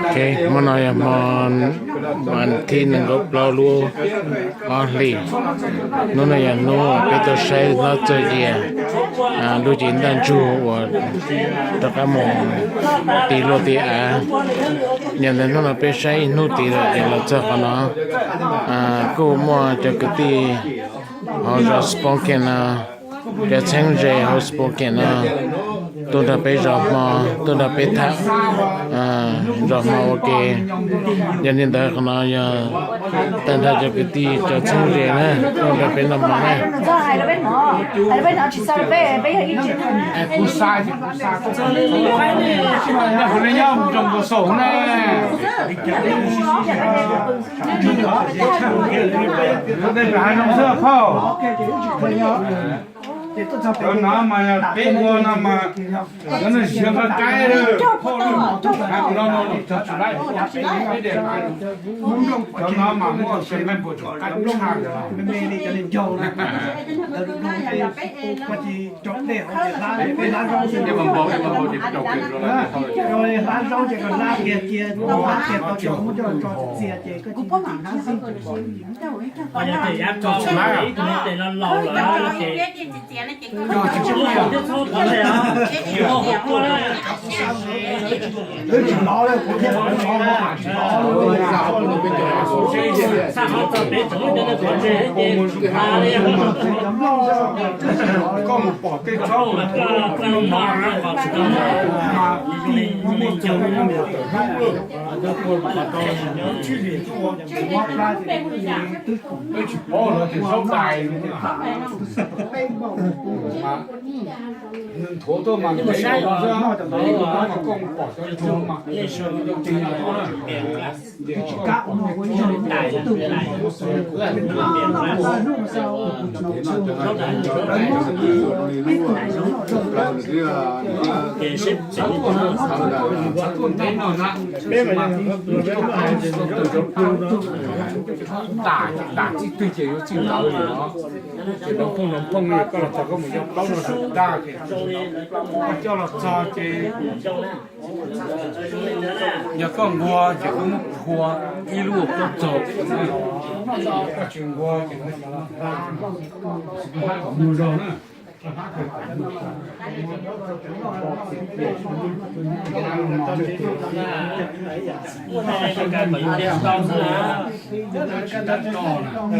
Ok, hmo no yog hmo vas thib nees nkaum plaub lub ob hlis. Hnub no yog hnub peb tuaj saib hlob Txawj Yias lub cev ntaj ntsug uas rov qab mus tis luaj tis av. Yog ntawd hnub no peb saib ib hnub tid lawm ces los txog qhov no. Kuj muaj cov kwv tij hauv zos Spokane no, cov txheeb ze hauv Spokane no tuaj nrog peb zov hmo, tuaj nrog peb tham zov hmo ua ke. Yog li ntawd qhov no yog tag nrho cov kwv tij cov txheeb ze na tuaj nrog peb noj hmo na. Cov no mas peb ua no mas, cov no siav nqaij qaib, cov no mas muaj siav nqaij npua tsoom qaib tshaj. Koj mus pom tej tsob mas muaj txog tsis paub lawv tias zaub dais, nws nthuav tuaj mas ntev mas koj mus pom cov ntsuag mas dam txij twg ces yuav txij ntawd li no. Ces nov phooj nov phooj koj los txog koj mus yog plaub no dag ces koj coj los txog ces yog koj nquag ces koj muab phua ib lub ua plaub txog, koj tsis nquag ces mus zog na.